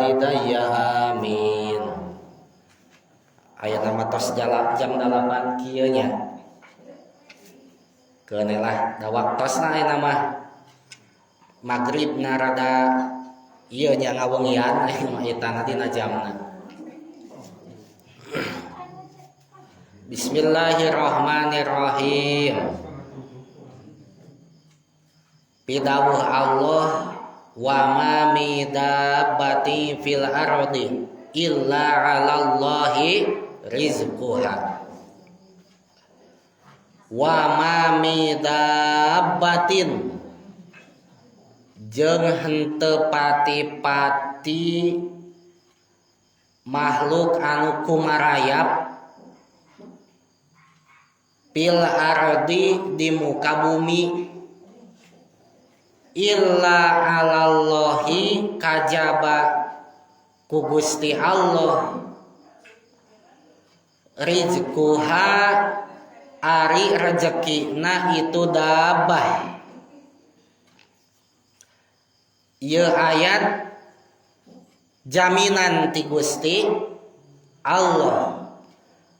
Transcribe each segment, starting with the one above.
walidayya amin. Aya nama tos jam 8 kieu nya. Keun lah da waktosna aya nama magribna rada ieu nya ngawengian aya mah eta dina jamna. Bismillahirrahmanirrahim. Pidawuh Allah wa ma midabati fil ardi illa 'alallahi rizquha. Wa ma midabatin jeung henteu pati-pati makhluk anu kumarayap fil ardi di muka bumi illa 'alallahi kajaba ku Gusti Allah rizquha ari rezekina itu dabah. Ieu ayat jaminan ti Gusti Allah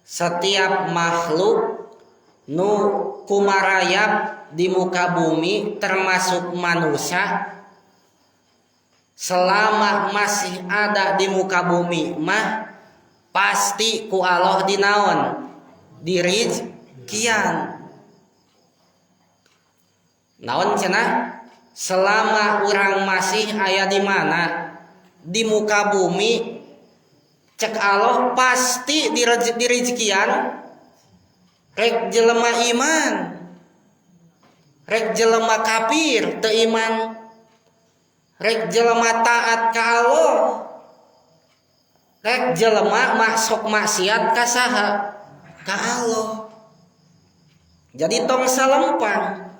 setiap makhluk nu kumarayap di muka bumi termasuk manusia selama masih ada di muka bumi mah pasti ku Allah dinaon dirizkian. Naon cenah selama urang masih aya di mana di muka bumi cek Allah pasti dirizkian. Rek jelema iman rek jelema kafir teu iman rek jelema taat ka Allah rek jelema masuk maksiat ka saha ka Allah. Jadi tong salempang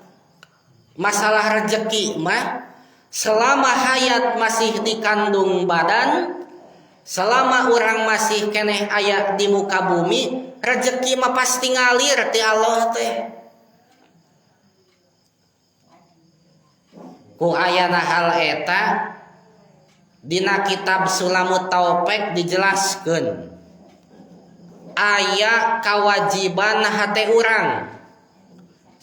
masalah rezeki mah selama hayat masih dikandung badan selama orang masih keneh aya di muka bumi rezeki mah pasti ngalir ti Allah teh. Ku ayana hal eta dina kitab Sulamut Taufik dijelaskeun aya kewajiban hate urang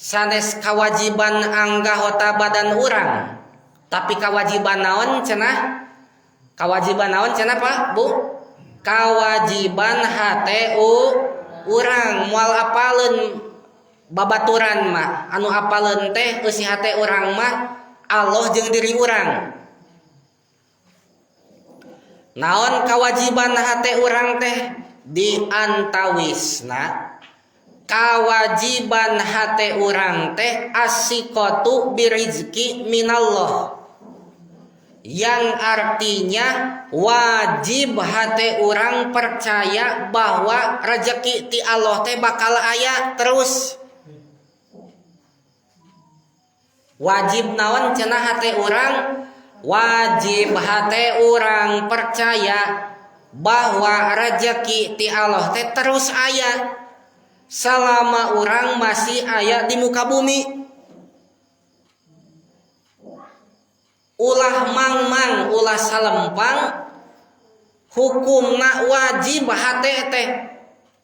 sanes kewajiban anggota badan urang tapi kewajiban naon cenah kewajiban naon cenah Pak Bu kewajiban hate urang moal apaleun babaturan mah anu apaleun teh eusi hate urang mah Allah jeung diri urang. Naon kewajiban hate urang teh di antawisna kewajiban hate urang teh asyiqatu birizki minallah yang artinya wajib hate urang percaya bahwa rezeki ti Allah teh bakal aya terus. Wajib naon cenah hate urang wajib hate urang percaya bahwa rezeki ti Allah teh terus aya selama urang masih aya di muka bumi. Ulah mang-mang ulah salempang hukumna wajib hate teh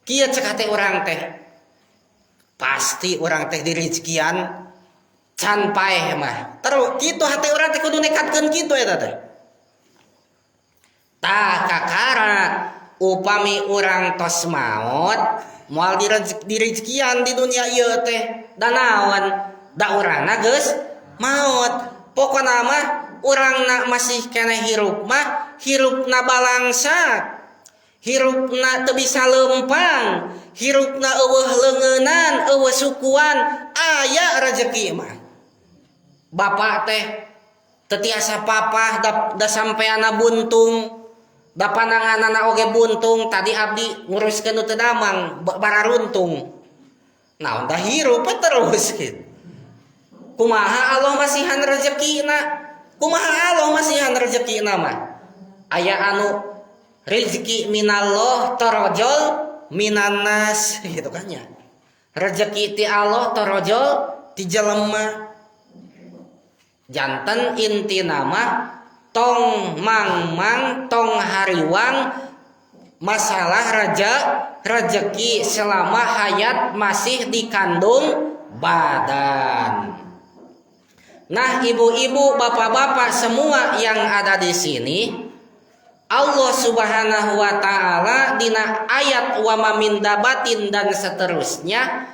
kieu cek hate urang teh pasti urang teh dirizkian can paeh mah terus kitu hate urang teh kudu nekatkeun kitu eta teh. Tah kakara upami urang tos maot moal dirizkian di dunia ieu teh da naon da urangna geus maot. Pokona mah urangna masih keneh hirup mah hirupna balangsak hirupna teu bisa lempang hirupna eueuh leungeunnan eueuh sukuan aya rezeki mah. Bapak teh teu tiasa papah da sampeana buntung da pananganana oge buntung tadi abdi nguruskeun nu teu damang bararuntung naon da hirup terus gitu. Kumaha Allah masihan rezekina kumaha Allah masihan rezekina mah aya anu rezeki minallah torojol minanas gitu kan ya rezeki ti Allah torojol ti jelema. Janten inti nama Tong mangmang, tong hariwang masalah rejeki selama hayat masih dikandung badan. Nah, ibu-ibu, bapak-bapak semua yang ada di sini, Allah Subhanahu wa Ta'ala dina ayat wa ma min dabbatin dan seterusnya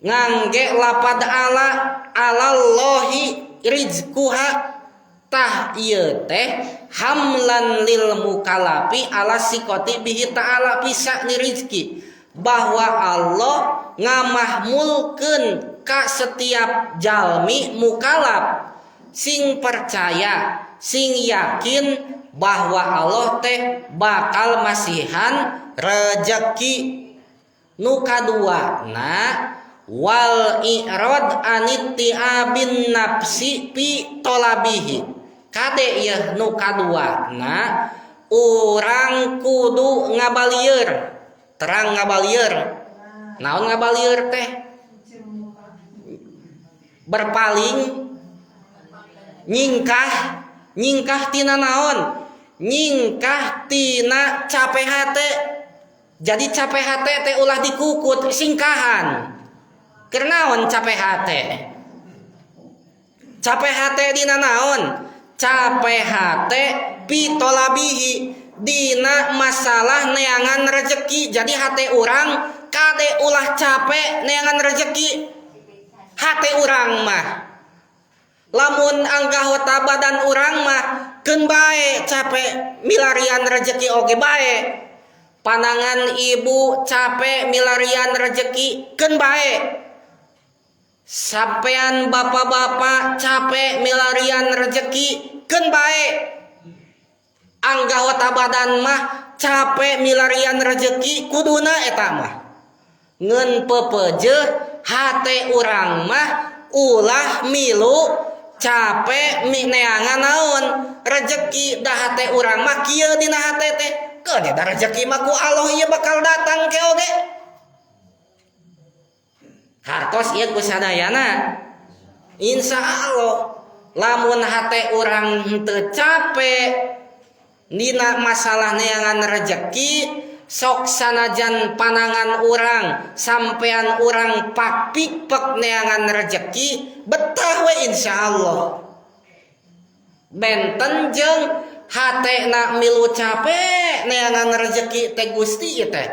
ngangge lapad ala, alallahi rizquha. Tah, ieu teh hamlan lil mukallafi ala tsiqati bihi ta'ala fi sya'ni rizki, bahwa Allah ngamahmulkeun ka setiap jalmi mukallaf sing percaya, sing yakin bahwa Allah teh bakal masihan rejeki. Nu kadua na, wal i'rad an itti'abin nafsi fi tolabihi. Kade ya, nu kadua na, urang kudu ngabalieur. Terang ngabalieur naon? Ngabalieur teh berpaling, nyingkah. Nyingkah tina naon? Nyingkah tina capek hate. Jadi capek hate teh ulah dikukut, singkahan. Kenaon capek hate? Capek hate dina naon? Capek hate fi tolabihi, dina masalah neangan rezeki. Jadi hate urang kade ulah capek neangan rezeki hate urang mah. Lamun anggota badan urang mah keun bae capek milarian rezeki oge bae. Panangan ibu capek milarian rezeki keun bae. Sampean bapak-bapak capek milarian rezeki keun bae. Anggota badan mah capek milarian rezeki kuduna eta mah, ngan pepeje hate urang mah ulah milu capek mi neangan naon? Rezeki. Dah hate urang mah kieu, dina hate teh keun da rezeki mah ku Allah ieu bakal datang ke oge. Hartos ieu ku sadayana, insya Allah lamun hate urang henteu capek dina masalah neangan rezeki, sok sanajan panangan urang, sampean urang pak pik neangan rezeki, betah we, insya Allah. Benten jeung hate na milu capek neangan rezeki teh. Gusti teh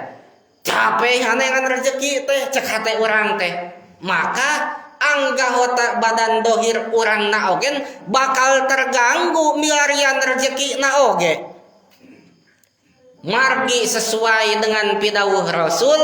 capek neangan rezeki teh, cek hate urang teh, maka anggota badan dohir urang na ogen bakal terganggu milarian rezeki na oge. Margi sesuai dengan pidawuh Rasul,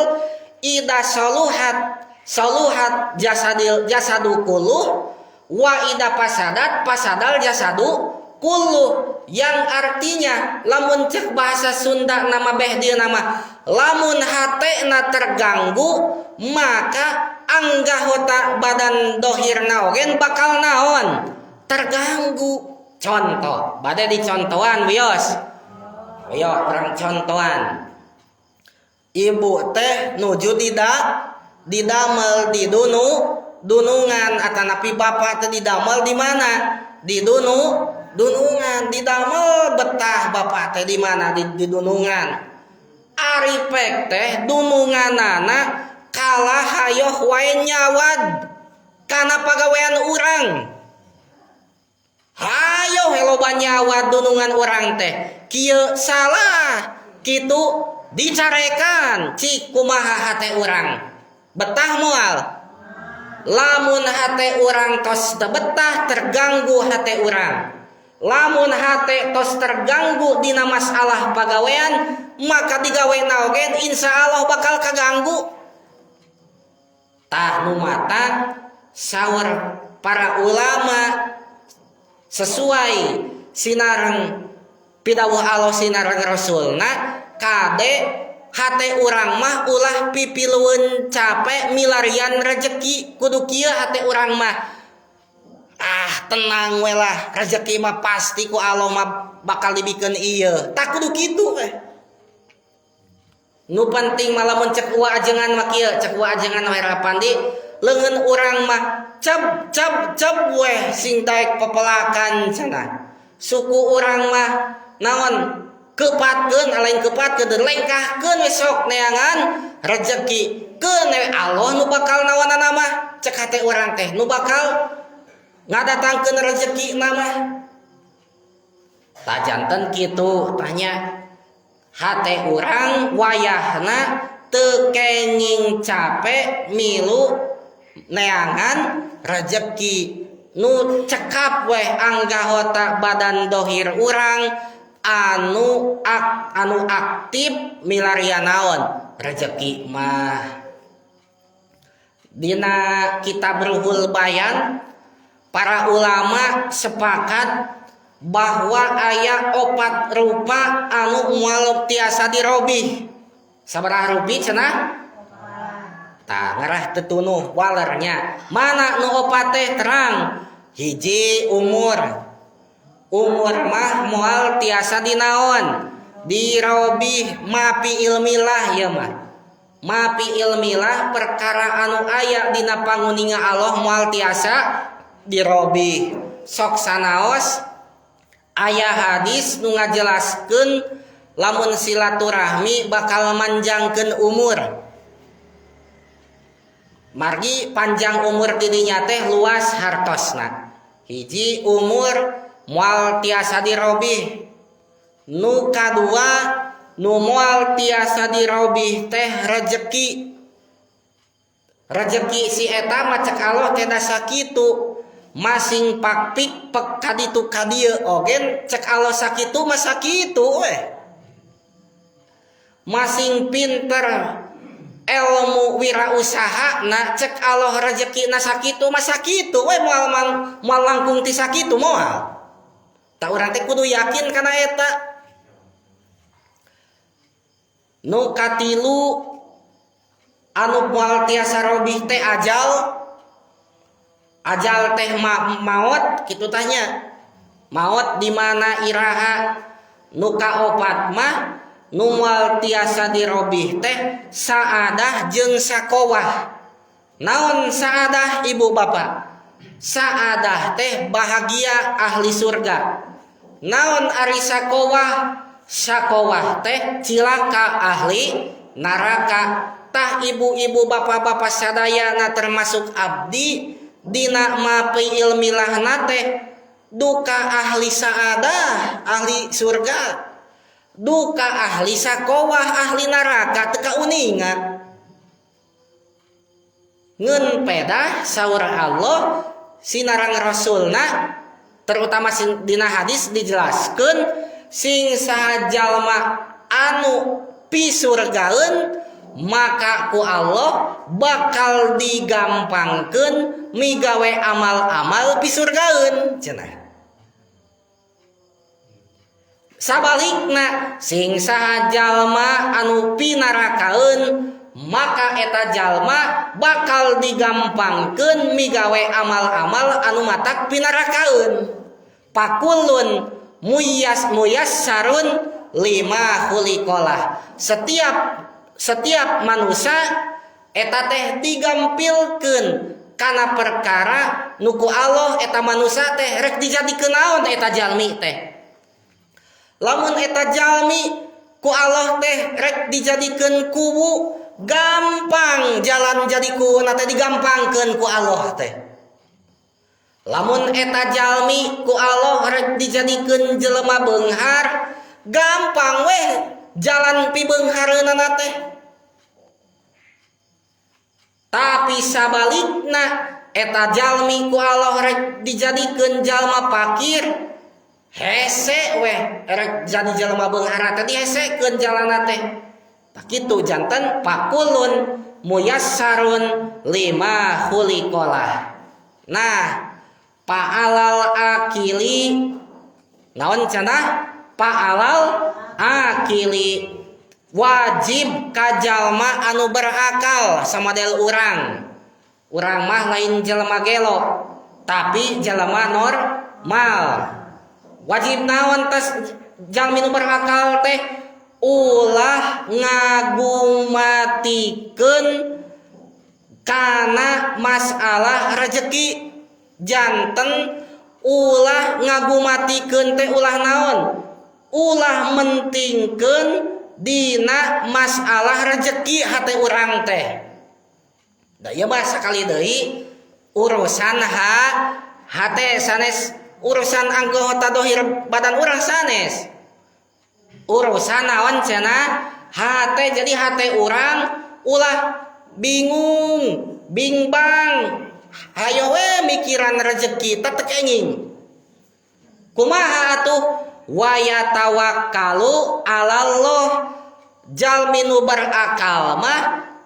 ida saluhat saluhat jasadil jasadu kulluh wa ida fasadat fasadal jasadu kulluh, yang artinya lamun cek bahasa Sunda nama beh dia nama, lamun hate na terganggu maka anggota badan dohir naogen bakal naon? Terganggu. Contoh, bade dicontohan? Wios, ayo urang contohan. Ibu teh nuju tidak didamel di dunungan, atanapi bapak teh didamel di mana? Di dunungan didamel. Betah bapak teh di mana? Di dunungan. Ari pek teh dununganana kalah hayoh wae nyawad kana pagawean urang. Hayo loba nyawad dunungan urang teh, kieu salah, kitu dicarekan. Cik kumaha hate urang, betah moal? Lamun hate urang tos teu betah, terganggu hate urang. Lamun hate tos terganggu dina masalah pagawean, maka digawe oge insya Allah bakal kaganggu. Tah, nu matak saur para ulama, sesuai sinareng pidawuh Allah sinareng Rasulna, kade hate urang mah ulah pipilueun capek milarian rezeki. Kudu kieu hate urang mah, ah, tenang we lah, rezeki mah pasti ku Allah mah bakal dibikeun ieu. Tak kudu kitu eh. Nu penting malah mun cek wa ajengan mah kieu, cek wa ajengan we rapandi, leungeun urang mah cap cap cap weh sing daek pepelakan cenah. Suku urang mah naon kepatkeun lain kepatkeun lengkahkeun we sok neangan rezeki keun we Allah nu bakal naonana mah cek hate urang teh nu bakal ngadatangkeun rezeki mah. Tah janten kitu tanya hate urang wayahna teu kenging capek milu neangan rezeki nu cekap weh anggahota badan dohir urang anu aktif milarian naon rezeki mah. Dina kitab Ruhul Bayan para ulama sepakat bahwa aya opat rupa anu moal tiasa dirobih. Sabaraha rupi cenah? Tah ngarah teu tunuh walernya. Mana nu opat teh terang? Hiji umur. Umur mah moal tiasa dinaon? Dirobih mapi ilmilah ieu mah. Mapi ilmilah perkara anu aya dina panguninga Allah moal tiasa dirobih. Sok sanaos aya hadis nu ngajelaskeun lamun silaturahmi bakal manjangkeun umur. Margi panjang umur didinya teh luas hartosna. Hiji umur moal tiasa dirobih. Nu kadua nu moal tiasa dirobih teh rejeki. Rejeki si eta mah cek Allah teh da sakitu. Masing pakpik pek kaditu kadieu ogen cek Allah sakitu mah sakitu weh. Masing pinter ilmu wirausaha na cek Allah rezeki na sakitu mah sakitu we moal moal langkung ti sakitu moal. Tah urang teh kudu yakin kana eta. Nu katilu anu moal tiasa robih teh ajal. Ajal teh maot kitu tanya. Maot di mana iraha? Nu kaopat mah nu moal tiasa dirobih teh saadah jeung sakowah. Naon saadah ibu bapak? Saadah teh bahagia ahli surga. Naon ari sakowah? Sakowah teh cilaka ahli neraka. Tah ibu-ibu bapak-bapak sadayana termasuk abdi dina mapi ilmilah teh duka ahli saadah ahli surga, duka ahli sakowah ahli neraka teu kauninga. Ngeun pedah saur Allah sinarang rasulna terutama dina hadis dijelaskeun sing saha jalma anu pisurgaeun maka ku Allah bakal digampangkeun migawe amal-amal pisurgaeun cenah. Sabalikna sing saha jalma anu pinarakaeun maka eta jalma bakal digampangkeun migawe amal-amal anu matak pinarakaeun. Pakulun muyassarun lima khuliqalah. Setiap manusia eta teh digampilkeun kana perkara nu ku Allah eta manusia teh rek dijadikeun naon eta jalmi teh. Lamun eta jalmi ku Allah teh rek dijadikeun kuwu, gampang jalan jadi kuwu na teh digampangkeun ku Allah teh. Lamun eta jalmi ku Allah rek dijadikeun jelema beunghar, gampang weh jalan pibeunghareunana teh. Tapi sabalikna eta jalmi ku Allah rek dijadikeun jalma fakir, hese weh rek jadi jalma beunghar teh dihesekeun jalanna teh. Tah kitu janten pakulun muyassarun lima khuliqalah. Nah, pa'alal akili naon cenah? Pa'alal akili wajib ka jalma anu berakal samadel urang. Urang mah lain jelema gelo, tapi jelema normal. Wajib naon tes jalmi nu berakal teh ulah ngagumatikeun kana masalah rejeki. Janten Ulah ngagumatikeun teh ulah naon? Ulah mentingkeun dina masalah rezeki hate urang teh. Da ieu mah sakali deui urusan hate sanes urusan anggota dohir badan urang sanes. Urusan naon cenah hate, jadi hate urang ulah bingung, bingbang, hayo we mikiran rezeki teh teu kenging. Kumaha atuh? Wa yatawakkalu 'alallah. Jalmi nu berakal mah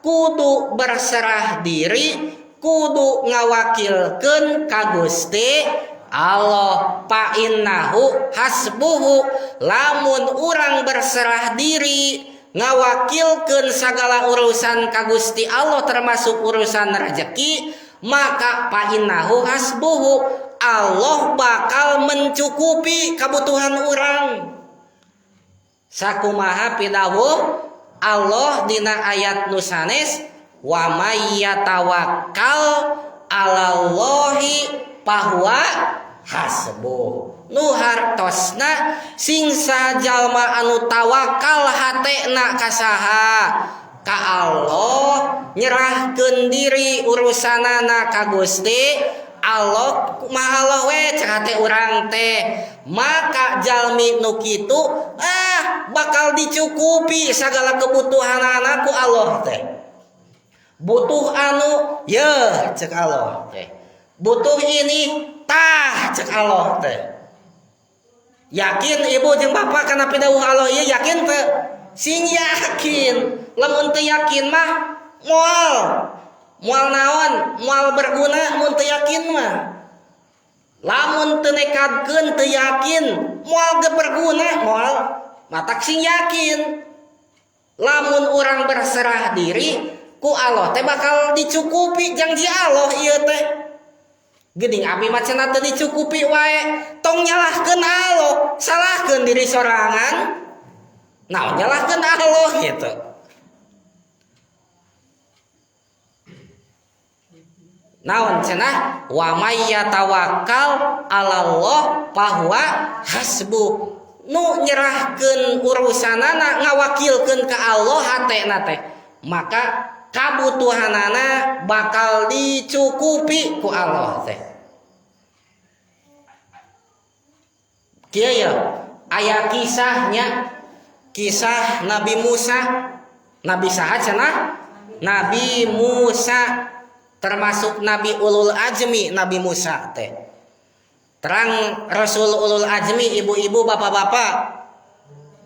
kudu berserah diri, kudu ngawakilkeun ka Gusti Allah. Fa innahu hasbuhu. Lamun urang berserah diri ngawakilkeun sagala urusan ka Gusti Allah termasuk urusan rezeki, maka fa innahu hasbuhu, Allah bakal mencukupi kebutuhan urang. Sakumaha pidawuh Allah dina ayat nu sanes, wa may yatawakkal 'alallahi fahuwa hasbuh. Nu hartosna sing saha jalma anu tawakal hatena ka saha? Ka Allah, nyerahkeun diri urusanana ka Gusti Allah. Kumaha Allah we cek hate urang teh, maka jalmi nu kitu bakal dicukupi sagala kebutuhanana ku Allah teh. Butuh anu yeuh cek Allah teh, butuh ini tah cek Allah teh. Yakin ibu jeung bapak kana pidawuh Allah ieu? Yakin teu? Sing yakin. Lamun teu yakin mah moal moal naon, moal berguna mun teu yakin mah. Lamun teu nekadkeun teu yakin moal ge berguna, moal. Matak sing yakin. Lamun urang berserah diri ku Allah teh bakal dicukupi, janji Allah ieu teh. Geuning abi mah cenah teu dicukupi wae, tong nyalahkeun Allah, salahkeun diri sorangan. Naon nyalahkeun Allah gitu. Naon cenah wa may yatawakkal 'alallah fahuwa hasbuh. Nu nyerahkeun urusanana ngawakilkeun ka Allah hatena teh, maka kabutuhanana bakal dicukupi ku Allah teh. Kieu ya, aya kisahnya, kisah Nabi Musa. Nabi saha cenah? Nabi Musa termasuk Nabi Ulul Azmi. Nabi Musa teh terang Rasul Ulul Azmi, ibu-ibu bapak-bapak,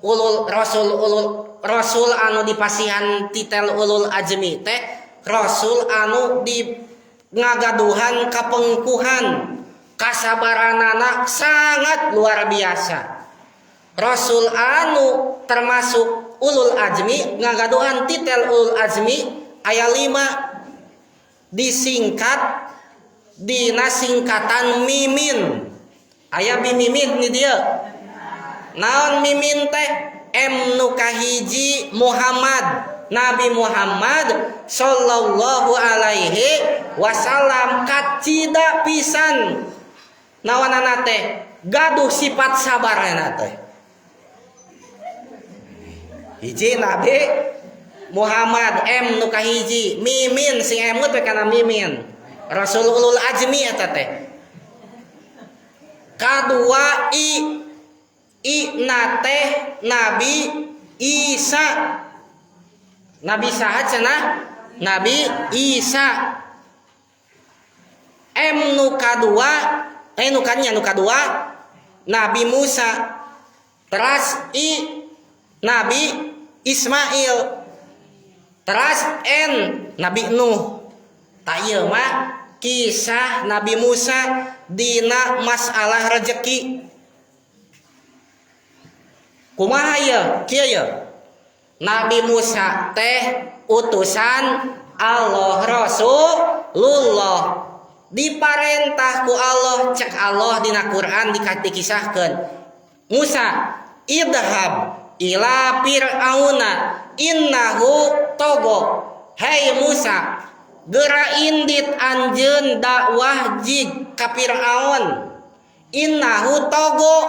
ulul Rasul ulul Rasul anu dipasihan titel Ulul Azmi teh Rasul anu di ngagaduhan kapengkuhan, kasabaranana sangat luar biasa. Rasul anu termasuk Ulul Azmi ngagaduhan titel Ulul Azmi aya 5, disingkat dina singkatan mimin. Aya bimimin ni dia. Naon mimin teh? M nu kahiji Muhammad, Nabi Muhammad sallallahu alaihi wasallam kacida pisan. Naonana teh? Gaduh sifat sabarna teh. Hiji Nabi Muhammad M nu kahiji, mimin sing emut we kana mimin. Rasul Ulul Azmi eta teh. Kadua I na teh Nabi Isa. Nabi saha cenah? Nabi Isa. M nu kadua, nu kanya nu kadua Nabi Musa. Teras I Nabi Ismail. Teras N Nabi Nuh. Tak ieu mah kisah Nabi Musa dina masalah rezeki. Kumaha ieu? Kieu ieu. Nabi Musa teh utusan Allah, Rasulullah. Diparentah ku Allah, cek Allah dina Quran dikisahkeun. Musa, idhab ila fir'auna innahu togo. Hei Musa, geura indit anjeun dakwah jig ka Fir'aun. Innahu tagha,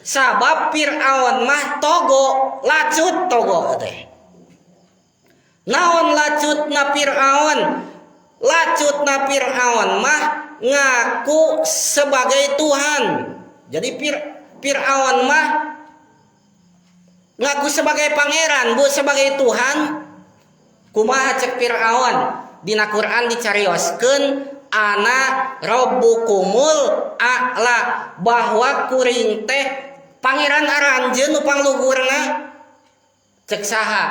sabab Fir'aun mah tagha, lacut tagha teh. Naon lacutna Fir'aun? Lacutna Fir'aun mah ngaku sebagai Tuhan. Jadi Fir'aun mah ngaku sebagai pangeran, bu sebagai Tuhan. Kumaha cek Fir'aun? Dina Quran dicarioskeun ana rabbukumul a'la, bahwa kuring teh pangeran aranjeun nu pangluhurna. Cek saha?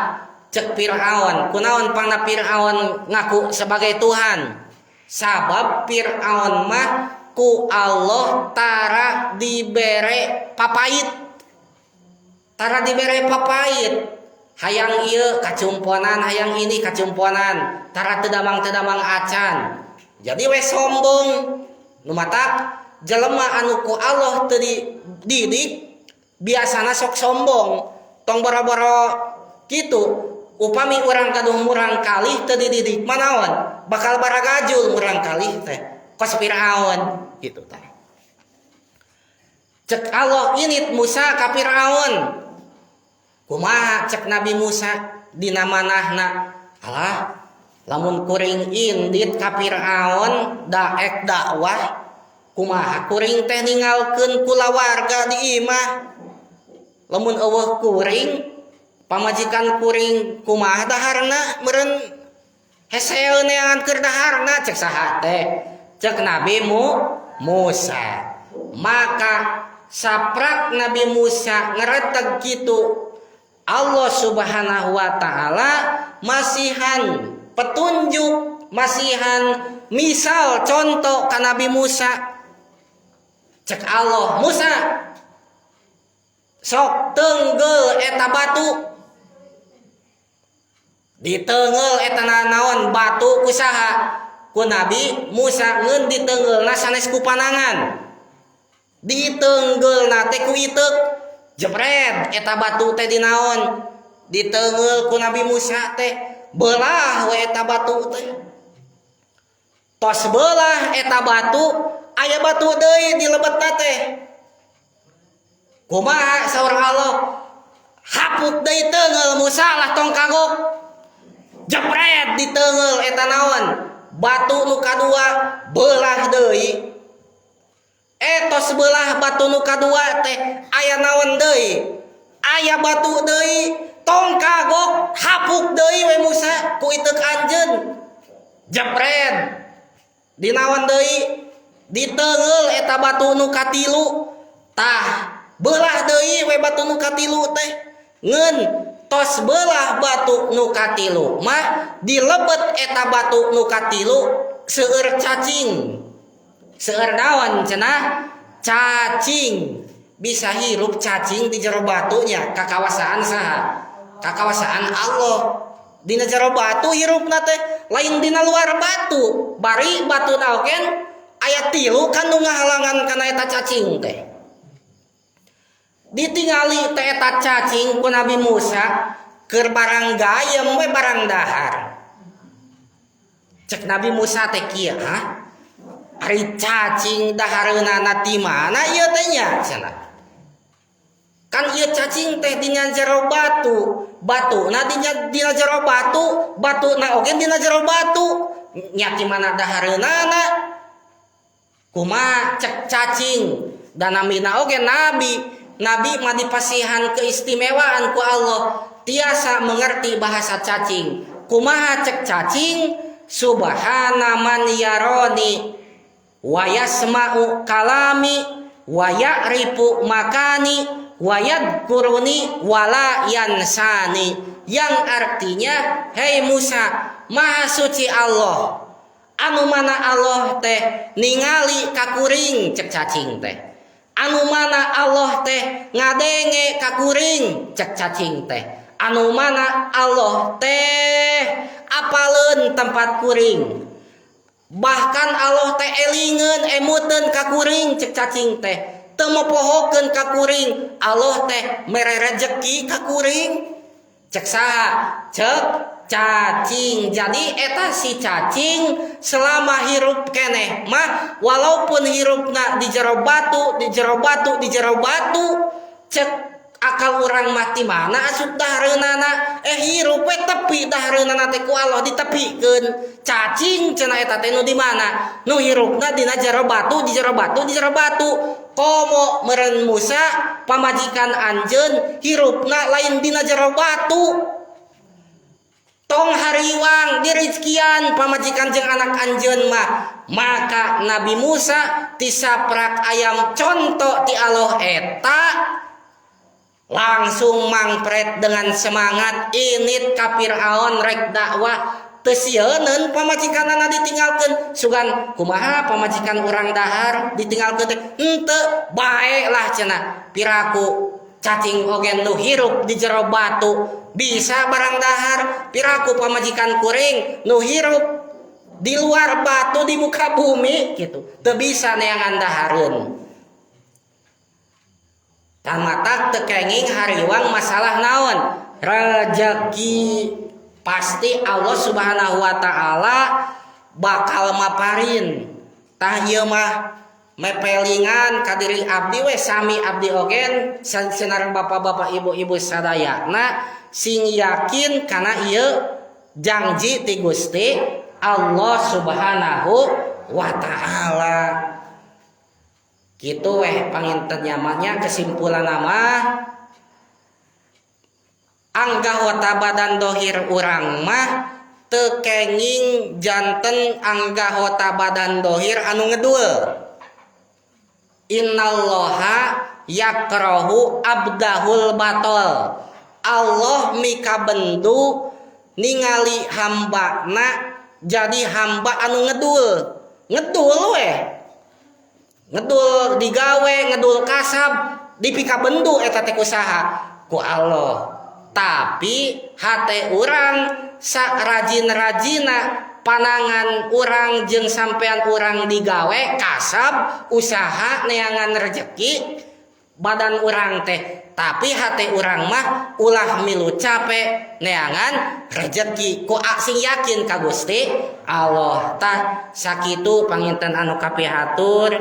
Cek Fir'aun. Kunaon pangna Fir'aun ngaku sebagai Tuhan? Sabab Fir'aun mah ku Allah tara dibere papait, tara dibere papait. Hayang ieu kacumponan, hayang ini kacumponan, tara teu damang-teu damang acan. Jadi we sombong. Nu matak jelema anu ku Allah teu dididik biasana sok sombong. Tong boro-boro kitu, upami urang gaduh murang kalih teu dididik manaon, bakal baragajul murang kalih teh kos Firaun gitu tah. Cek Allah indit Musa ka Firaun. Kumaha cek Nabi Musa dina manahna? Alah, lamun kuring indit ka Firaun daek dakwah, kumaha kuring teh ninggalkeun kulawarga di imah? Lamun euweuh kuring, pamajikan kuring kumaha daharna? Meureun hese neangan keur daharna. Cek saha teh? Cek Nabi Musa. Maka saprak Nabi Musa ngereteg kitu, Allah Subhanahu wa taala masihan petunjuk, masihan misal contoh ka Nabi Musa. Cek Allah, "Musa, sok tenggel eta batu." Ditenggel eta naon batu ku saha? Ku Nabi Musa. Ngeun ditenggelna sanes ku panangan, ditenggelna teh ku iteuk. Jebret eta batu teh di naon, ditenggel ku Nabi Musa teh, belah we eta batu teh. Tos belah eta batu, aya batu deui di lebetna teh. "Kumaha?" saur Allah. "Hapuk deui, tenggel, Musa lah, tong kagok." Jebret ditenggel eta naon batu nu kadua, belah deui. Tos belah batu nu kadua teh, aya naon deui? Aya batu deui. "Tong kagok, hapuk deui we, Musa, ku iteuk anjeun." Jebret dinaon deui, ditenggel eta batu nu katilu. Tah, belah deui we batu nu katilu teh. Ngeun tos belah batu nu katilu mah, di lebet eta batu nu katilu seueur cacing. Seueur naon cenah? Cacing. Bisa hirup cacing di jero batunya? Kakawasaan saha? Kakawasaan Allah. Dina jero batu hirupna teh, lain dina luar batu. Bari batu oge aya tilu kan nu ngahalangan kana eta cacing teh. Ditingali teh eta cacing ku Nabi Musa keur barang gayem we, barang dahar. Cek Nabi Musa teh kieu, "Hah, ari cacing dahareunana ti mana ieu teh nya?" cenah. "Kan ieu cacing teh dina jero batu, batuna dina jero batu, batuna oge dina jero batu, nya ti mana dahareunana?" Kumaha cek cacing? Dan namina oge nabi. Nabi mah dipasihan keistimewaan ku Allah, tiasa mengerti bahasa cacing. Kumaha cek cacing? Subhana man yaroni wa yasma'u kalami wa ya'rifu makani wa yadkuruni wala yansani, yang artinya, hei Musa, maha suci Allah anu mana Allah teh ningali ka kuring, cek cacing teh, anu mana Allah teh ngadenge ka kuring, cek cacing teh, anu mana Allah teh apaleun tempat kuring, bahkan Allah teh elingeun, emuteun ka kuring, cek cacing teh, teu mopohokeun ka kuring, Allah teh mere rejeki ka kuring. Cek saha? Cek Cacing. Jadi eta si cacing selama hirup keneh mah, walaupun hirupna di jero batu, di jero batu, di jero batu, cek akal urang mah ti mana asup dahareunana, eh hirup we tepi dahareunana teh ku Allah ditepikeun. Cacing cenah eta teh nu di mana, nu hirupna dina jero batu, di jero batu, di jero batu. Komo meureun Musa, pamajikan anjeun hirupna lain dina jero batu. Tong hariwang, dirizkian pamajikan jeung anak anjeun mah. Maka Nabi Musa tisaprak ayam contoh ti Allah eta, langsung mangpret dengan semangat init ka Fir'aun rek dakwah. Teu sieuneun pamajikanana ditinggalkeun, sugan kumaha pamajikan urang dahar ditinggalkeun teh. Henteu bae lah cenah, piraku cacing oge nu hirup di jero batu bisa barang dahar, piraku pamajikan kuring nu hirup di luar batu, di muka bumi gitu, teu bisa neangan dahareun. Matak teu kenging hariwang masalah naon, rezeki. Pasti Allah Subhanahu wa Ta'ala bakal maparin. Tah, ieu mah mepelingan ka diri abdi we, sami abdi ogen sareng bapak-bapak, ibu-ibu sadayana, sing yakin kana ieu janji ti Gusti Allah Subhanahu wa Ta'ala. Gitu weh panginten nyamannya. Kesimpulan nama, anggota badan dohir urang mah teu kenging janten anggota badan dohir anu ngedul. Innallaha yakrahu abdahul batol. Allah mikabendu ningali hambana jadi hamba anu ngedul. Ngedul weh, ngedul digawe, ngedul kasab, dipikabendu eta teh kusaha? Ku Allah. Tapi hate urang sak rajin-rajina panangan urang jeung sampean urang digawe, kasab, usaha neangan rezeki badan urang teh, tapi hati urang mah ulah milu capek neangan rezeki, ku sing yakin ka Gusti Allah. Tah, sakitu panginten anu kapihatur.